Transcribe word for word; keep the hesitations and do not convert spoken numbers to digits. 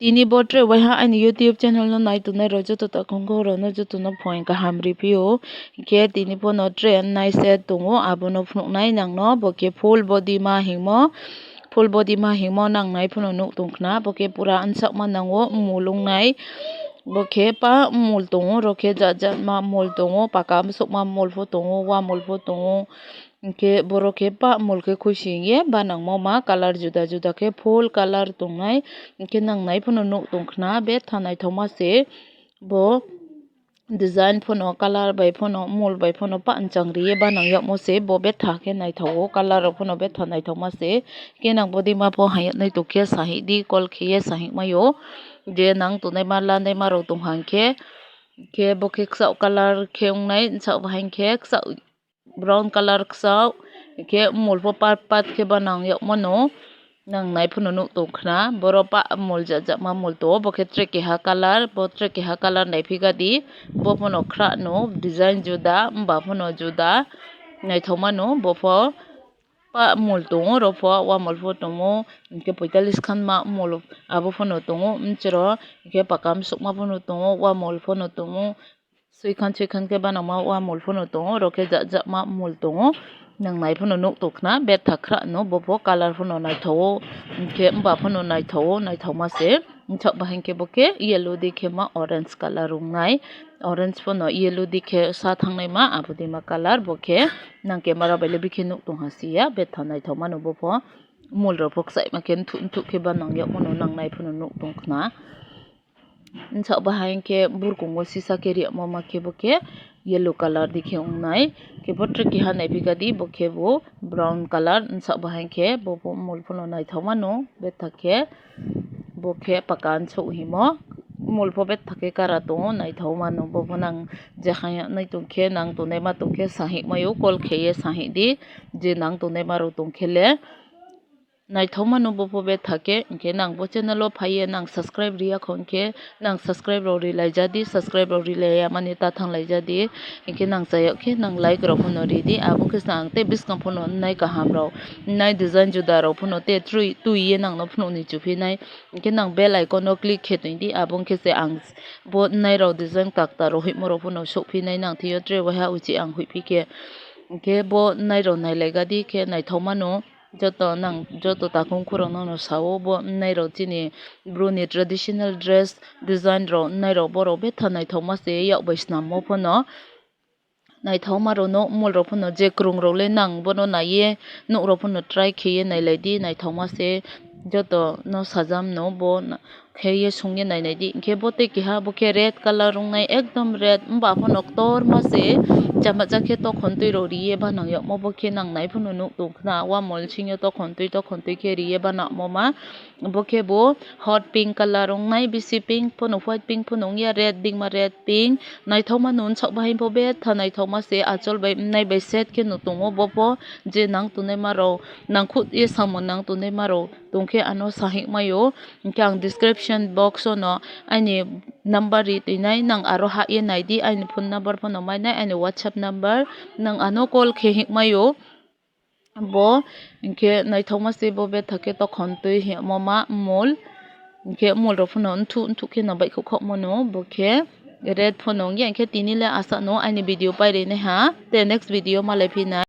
Tini bo tre waiha aini YouTube channel no nai tongnai rok joto takhuk rok no joto no phoing kaham ripio. Hinkhe tini bono tre nai set tongo, abono phunuknai nangno, bo khe full body ma hingmo, full body ma hingmo nangnai phano nuk tongkhna, bo khe pura nsakma nango mul wngnai, bo khe pa mul tongo, oro khe jat jat ma mul tongo, paka bwswk ma mul pho tongo, wa mul pho tongo. Hinkhe borok khe pa mul khe khuising ye banangmo ma colour juda juda khe full colour tongnai. Hinkhe nang nai phano nuk tongkhna betha naithokma se bo design phano colour bai phano mul bai phano pa nwchang riye banang yakmo se bo betha khe naithogo colour rok phano betha naithokma se. Hinkhe nang body ma pho hayatnai tongkhe sahidi call khiye sahik maio je nang tongnai ma lanai ma rok tongkha hinkhe. Hinkhe bo khe kwchak colour khe wngnai nwchak bahai hinkhe kwchak brown colour kwchak, hinkhe mul pho pat pat khe banang yakmano nang nai phano nuk tongkhna. Borok pa mul jat jat ma mul tongo, bo khe tre keha colour, bo tre keha colour nai phikadi, bo phano khra no design juda, wngba phano juda naithok mano, bo pho pa mul tongo, oro pho wa mul pho tongo, hinkhe poitalis khan ma mul abo phano tongo, mchero hinkhe paka msukma phano tongo, wa mul phano tongo. Soikhan soikhan khe banangma wa mul phano tongo, oro khe jat jat ma mul tongo. Nang nai phano nuk tongkhna betha khra no, bo pho colour phano naithogo, hinkhe wngba phano naithogo, naithokma se. Nwchak bahai hinkhe bo khe yellow di khe ma orange colour wngnai, orange phano yellow di khe sa thangnai ma, abo di ma colour bo khe nang camera bai le bikhe nuk tongha siya, betha naithok mano bo pho. Mul rok pho kwchai ma khe nthuk nthuk khe banang yakmano nang nai phano nuk tongkhna. Nwchak bahai hinkhe burkungo sisa khe riyamo ma khe bo khe yellow colour di khe wngnai. Khe bo tre keha nai phikadi bo khe bo brown colour nwchak bahai hinkhe bo pho mul phano naithok mano betha khe. Bo khe paka ansuk himo mul pho betha khe kara tongo naithok mano bo pho nang je haya nai tongkhe nang tongnai ma tongkhe sahik maio call khiye sahik di je nang tongnai ma rok tongkhe le. Naithok mano bo pho betha khe, hinkhe nang bo channel o phaiye nang subscribe riya kho hinkhe nang subscribe rok ri laijadi, subscribe rok ri laiya mani ta thang laijadi, hinkhe nang chayok khe nang like rok phano ridi, abo khe se ang tei bwskang phano nai kaham rok, nai design juda rok phano tei twi, twi ye nang no phano ni chuphi nai, hinkhe nang bell icon no click khe tongdi, abo hinkhe se ang bo nai rok design takta rok huimo rok phano sokphi nai nang thio tre waiha uchi ang huiphi khe, hinkhe bo nai rok nai laigadi khe naithok mano. Joto nang, joto takhuk khurokno no sao, bo nairok chini bru ni traditional dress design rok nairok borok betha naithokma se yak bai swnammo phano. Naithokma rok no mol rok phano je kwrwng rok le nang bono naiye nuk rok phano try khiye nailai di naithokma se joto no sajam no bo. Khe ye songye nainai di. Hinkhe bo tei keha bo khe red colour wngnai, ekdom red, wngba phano ktorma se chamacha khe tokhon twi rok riye ba nang yokmo bo khe nang nai phano nuk tong khna. Wamol singyo tokhon twi, tokhon twi khe riye ba nangmo ma. Bo khe bo hot pink colour wngnai, bisi pink phano, white pink phano wngya, red bingma red pink. Naithokma nung sak bahai bo betha naithokma se achol bai mwnai bai set khe no tongo bo pho je nang tongnai ma rok nangkhuk ye samung nang tongnai ma rok tongkhe ano sahik maio. Hinkhe ang description box o no aini number ri twinai, nang aro hah ye naidi, aini phone number phano mainai, aini WhatsApp number, nang ano call khe hik maio. Bo hinkhe naithokma se bo betha khe tokhon twi himo ma mol. Hinkhe mol rok phano nthu nthu khe no baihkhouh khouh mano, bo khe red phano wngya. Hinkhe tini le aswk no aini video pairi nai ha, tei next video malai phinai.